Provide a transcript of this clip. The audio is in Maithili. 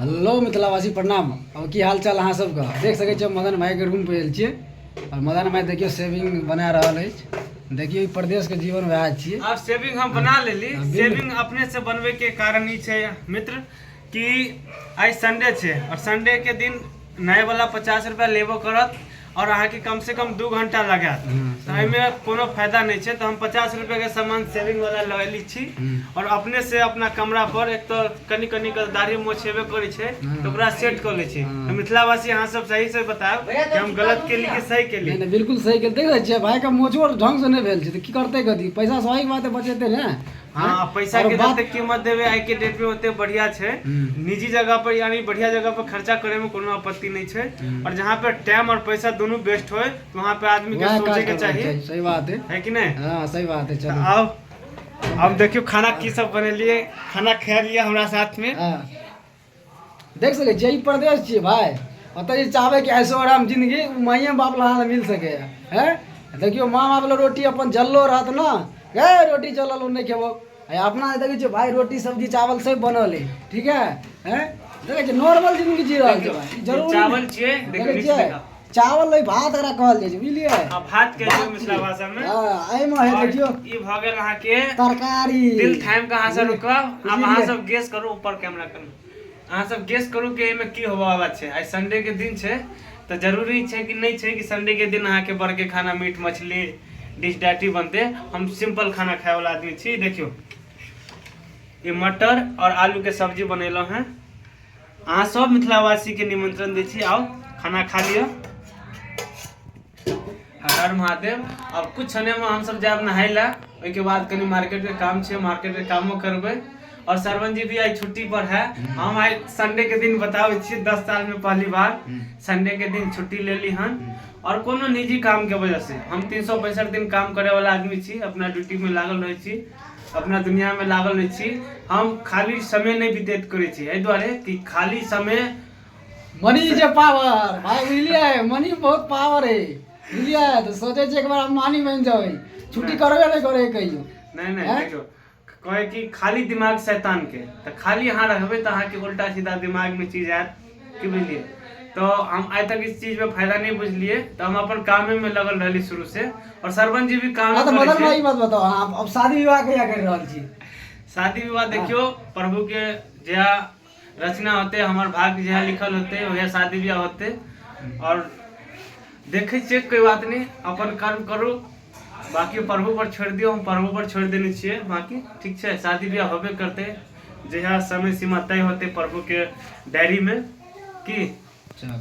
हेलो मिथिलावासी प्रणाम। अब की हाल चाल अहाँ सबके? देख सकै छियै मदन भाईके रूम पर आयल छियै और मदन भाई देखियौ सेविंग बना रहल अछि। देखियौ ई प्रदेशके जीवन वएह छियै। आब सेविंग हम बना लेली। सेविंग अपने से बनबै के कारण ई छै मित्र कि आइ संडे छै और संडे के दिन नए वाला 50 रुपया लेबो करत और अहाँके कम से कम 2 घंटा लगायत, तऽ एहिमे कोनो फायदा नहि छै। तऽ हम 50 रुपया के सामान सेविंग वाला लगेली छी और अपने से अपना कमरा पर एक तऽ कनि कनि के दाढ़ी मोछ हेबे करै छै तऽ ओकरा सेट कऽ लै छी। तऽ मिथिलावासी अहाँ सब सही से बतायब कि हम गलत केली कि सही केली? नहि नहि, बिल्कुल सही केली। देख लै छियै भाइके मोछो आर ढङ्गसँ नहि भेल छै तऽ की करतै? कथी पैसा सही बात बचेतै ने। हाँ, पैसा और के बात जते कीमत देवे आइ के डेट में ओते बढ़िया छै। निजी जगह पर यानी बढ़िया जगह पर खर्चा करे में कोनो आपत्ति नहीं छै और जहाँ पे टाइम और पैसा दोनों बेस्ट होए तो वहाँ पे आदमी के वएह सोचे काज के करबाक चाहिए। चाही, सही बात है। है कि नहीं? हाँ, सही बात है। चलू आओ, अब देखियो खाना की सब बनेलिए, खाना खा लिया हमरा साथ में। हाँ, देख सकै छियै ई प्रदेश छियै भाइ। ओतऽ जे चाहबै कि ऐशो आराम जिन्दगी ओ माइए बाप लग अहाँके मिल सकैए। हैं देखियौ माँ बाप लग रोटी अपन जललो रहत ने, गे रोटी जलल ओ नहि खेबौ। आ अपना देखै छियै भाइ रोटी सब्जी चावल सब बनल है, ठीक है। हैं देखै छियै नॉर्मल जिन्दगी जी रहल छै भाइ। ई जरूरी चावल नहि। छियै, देखियौ देखै नीचे छियै देखा। चावल नहि भात एकरा कहल जाइ छै, बुझलियै? हाँ, भात कहै छै भात मिथिला छियै। भाषा में। हाँ, एहिमे है और देखियौ ई भऽ गेल अहाँके तरकारी। दिल थामि कऽ अहाँ सब रुकब। आब अहाँ बुझलियै? सब गेस करू, ऊपर कैमरा करू, अहाँ सब गेस करू कि एहिमे की होबऽ वाला छै। आइ संडे के दिन छै तऽ जरूरी छै कि नहि छै कि संडे के दिन अहाँके बड़के खाना मीट मछली डिश डाटी बनतै। हम सिंपल खाना खाय वाला आदमी छी। देखियौ ई मटर और आलू के सब्जी बनेलहुँ हेँ। अहाँ सब मिथिलावासी के निमंत्रण दै छी, आउ खाना खा लिअ। हर हर महादेव। अब कुछ क्षण में हम सब जायब नहाय ला, ओहिके बाद कनि मार्केट के काम छै, मार्केट के कामो करबै। और सरवन जी भी आई छुट्टी पर है। हम आई संडे के दिन बताबै छी 10 साल में पहली बार संडे के दिन छुट्टी लेली हन और कोनो निजी काम के वजह से। हम 365 दिन काम करे वाला आदमी छी, अपना ड्यूटी में लागल रहै छी, अपना दुनिया में लागल रहै छी। हम खाली समय नहि व्यतीत करै छी, एहि दुआरे कि खाली समय मनी is power भाई, बुझलियै? मनी बहुत पावर है, बुझलियै? तऽ सोचै छियै एक बार हम मानी बनि जाबै, छुट्टी करबे नहि करै कहियो। नहि नहि। हैं? देखियौ, कहै कि खाली दिमाग शैतान के, तऽ खाली अहाँ रहबै तऽ अहाँके उल्टा सीधा दिमाग में चीज आयत, की बुझलियै? तऽ हम आइ तक इस चीज में फायदा नहीं बुझलियै, तऽ हम अपन कामे में लगल रहली शुरू से और सरवन जी भी काम हाँ तऽ करै मदन छै। भाई ई बात बताउ, अहाँ अब शादी विवाह कहिया करि रहल छी? शादी विवाह देखियौ, प्रभु के जहिया रचना होते, हमर भाग्य जहिया लिखल होते, वहिया शादी विवाह होते। और देखै छियै, कोई बात नहीं, अपन कर्म करू, बाकी प्रभु पर छोड़ि दियौ। हम प्रभु पर छोड़ि देने छियै, बाकी ठीक छै। शादी विवाह होबे करतै जहिया समय सीमा तय होते प्रभु के डायरी में की। चलू।